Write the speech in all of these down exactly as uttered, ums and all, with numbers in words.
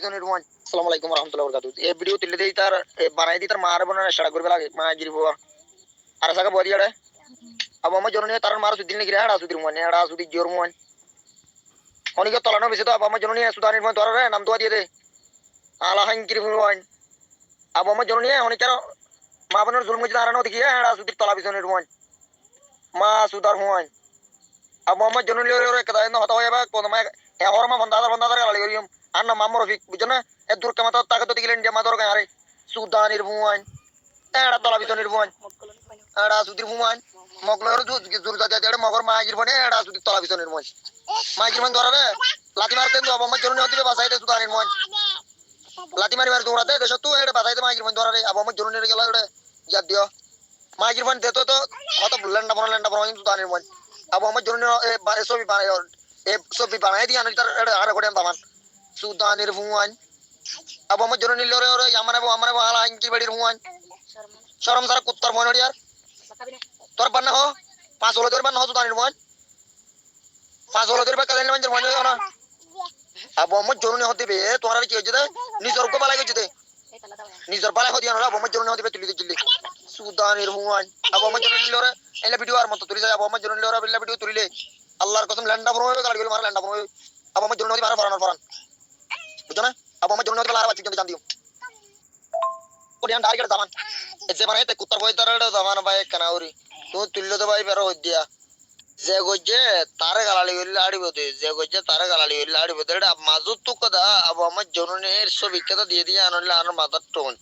Assalamu alaikum warahmatullahi wabarakatuh. E video tuile de itar, e banai de itar maáre bonare ecára goriba lage, maágir fua. Ar saga bodi ere. Abu Ammar Jononi tarár maáre sudil niki re, eçá sudir fuain, eçá sudir jor fuain. Honike tola no bise to Abu Ammar Jononi sudanir fuain duarare nam dua diye de. Ala haingir fuain. Abu Ammar Jononi honike ma bonor zulum gojje de añára no deki, eçá sudir tola bisonir fuain. Ma sudar fuain. Abu Ammar Jononi loi ore keda eno hotá hoiba, kono ma e hor ma fonzaic házar, fonzaic házar galali goijjum. Ar nam Ammar Rofik, bujjo na? E dur kemata takat dikile India ma dor gare. Sudanir fuain. Eçá tola bisonir fuain. Eçá sudir fuain. Mog loi ore zu-, zu-, zur zati ati eçá mogor maágir fuain, eçá sudir tola bisonir fuain. Maágir fuain duarare lati mari den do, Abu Ammar Jononi hotá dibe basai de sudanir fuain. Lati mari mari duñrade, decóttu eçé basai de maágir fuain duarare, Abu Ammar Jononi re gela eçé yad diyo. Maágir fuain de to, to, hotá lenda bono, lenda bono, sudanir fuain. Abu Ammar Jononi e ba-, e sobi banai, e sobi banai diyan, itar eçé ar goriyan daman. Sudanir fuain. Abu Ammar Jononi lore ore, yamane bo, amane bo, hala haingir bedir fuain. Corom sara kuttar fuain ore yar. Tor banna ho, pañs olo tor banna ho, sudanir fuain. Fazol ói dóri bákka zainle maincór fuain óiyo na. Abu Ammar Jononi hoó dibe, e, tuáñrare ki goijjé dé? Nizor uggúa balai goijjé dé. Nizor balai hoó diyan óre Abu Ammar Jononi hoó dibe tuli dóijjilli. Sudanir fuain. Abu Ammar Jononi lore, eilla video ar moto tuli zai, Abu Ammar Jononi lore, eilla video tulile. Allar kosóm lenda furma óibo, galadi goli mara lenda furma óibo. Abu Ammar Jononi hoó dibe añárar foranor foran. Buijjó na? Abu Ammar Jononi hoó dibe añára bacci jonte jan diyum. Odiyan dhargete zaman. Ze bana ete kuttar boi dhargete zaman bái ekkena gori. Tuñí tuillo de bái bero hoiddiya. Ze goijje tare galali goille añári bode, ze goijje tare galali goille añári bode. Ede mazut tukka da Abu Ammar Jononir sóbi ekka da diye diye, yián óile añárar mazat thon.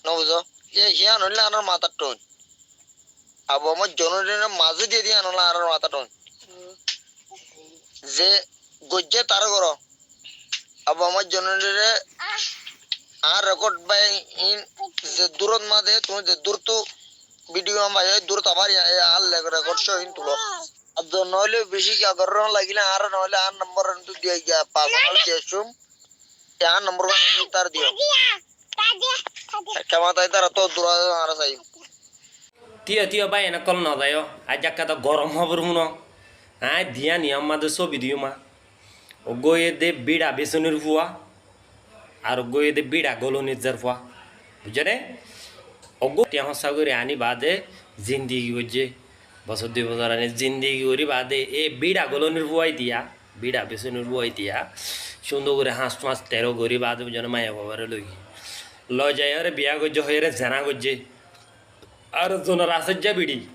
No buzo? Ye, yián óile añárar mazat thon. Abu Ammar Jononir mazut diye diye, yián óile añárar mazat thon. Ze goijje tare goro. Abu Ammar Jononire añár rekod bái in ze durot made, tuñí ze durtu video am bái, e durot abar ya, e añár le-, rekod só in tulo. Ar zon noile beci giya gorón lagile añáre noile añár nombor in tu diya giya, personal diya sum. E añár nombor in tar diyo. Ekka mata itar to dura añára sai. Tío, tío, bái, ene kol no zaiyo. Aijja ekka de gorom hóbor fúno. Aññí diya niyom made sóbi diyum. Uggúa óiye de bíça bisonir fua, ar uggúa óiye de bíça golonir zar fua. Buijjó né? Uggúa tiañ hóssa gorí aní baade zindigi goijjé. Bosór dui bosór aní zindigi gorí baade e bíça golonir fua itiya, bíça bisonir fua itiya, cúndor gorí hañs fañs teró gorí baade, buijjó né, maiyafuaré loi giyé. Loi zaiyóre biya goijjé, hoiyóre zená goijjé. Ar zonor asaijja biçi.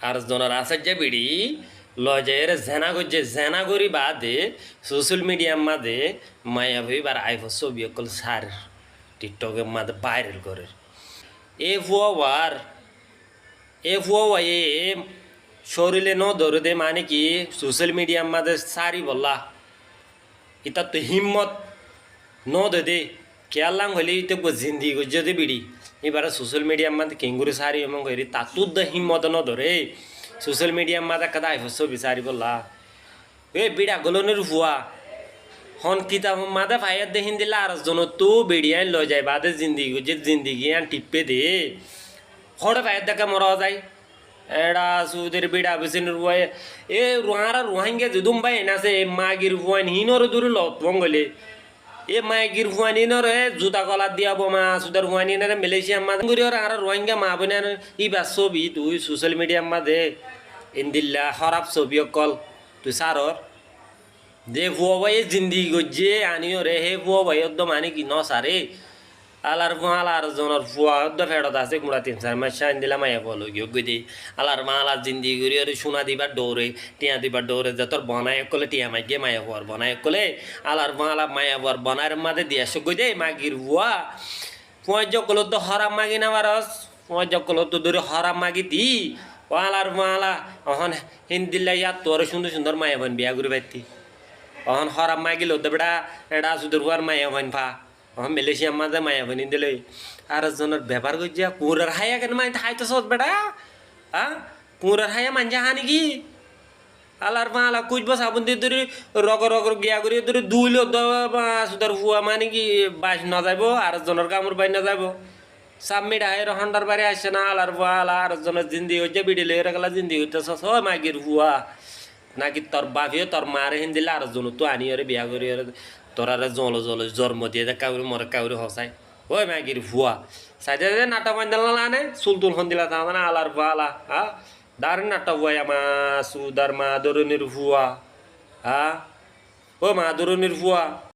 Ar zonor asaijja biçi loi zaiyóre zená goijjé, zená gorí baade social media made maiyafua íbar aifor sóbi ókkol sarir, TikTok or made viral gorér. E fua uar, e fua uaye córile no dóre de, mane ki social media made saribolla. Itattú himmot no de de. Kiyólla hoilé ite uggúa zindigi goijjé de biçi. Íbaré social media made kengori sari emon gorí tattú de himmot no dóre. Social media made ekka de aifor sóbi saribolla. E bíça golonir fua. Hon kitab made faiyé de híndilla ar zonottú biçi ain loi zai baade zindigi goijjé, zindigi ain thippé de. Hóçe faiyé de ekka mora zai. Eça sudir bíça bisonir fua. E ruáñra Ruáingga zedún bái en asé, e maigir fuain hínore dóri lot fon goilé. E maigir fuain hínore zuta golat diya boma sudar fuain hínore Malaysia made gorí ar añára Ruáingga ma boin ain íbar sóbi tui social media made endilla hóraf sóbi ókkol tui saror. Ze fua uaye zindigi goijjé aníyore, hé fua uaye óddo mane ki no sare. Alar fua, alar zonor fua óddo feçot asé, gura tin sair mac endilla maiyafua loi giyói de. Alar fua ala zindigi gorí ore cúna dibar dhoure, tiañ dibar dhoure, zetor bonai ókkole tiañ maigge, maiyafuar bonai ókkole. Alar fua ala maiyafuar bonair made diya cók goi de, maigir fua. Fuain ókkolottú hóraf magi no faros, fuain ókkolottú dóri hóraf magi di, o alar fua ala, ehón híndilla yáttu aró cúndor cúndor maiyafuain biya gorí faittí. Ehón hóraf magi lodde beça, eça sudir fuar maiyafuain fa. Ehón Malaysia made maiyafuain híndilla. Ar zonor befar goijjé, kuñrar háiya ken main háito sot beça? Há? Kuñrar háiya maincé há niki? Alar fua ala kucbo sabun di dóri rogor rogor giya gorí dóri dúile óddo ba sudar fua mane ki bac no zaibo, ar zonor gamur bai no zaibo. Saf miça háiyor hondar bari aiccé na, alar fua ala ar zonor zindigi goijjé biçi loi ore gela zindigi goittó sós, ó maigir fua. Naki tor bafe tor mare híndilla ar zonottú aníyore biya gorí ore Torare zolo zolo zormo diye de káuri more káuri hosai. Ói magir fua. Saide de nata bandala lane, sul tul hondila ta na alar fua ala. Ha? Darin nata fua ama sudar ma doronir fua. Ha? Ó ma doronir fua.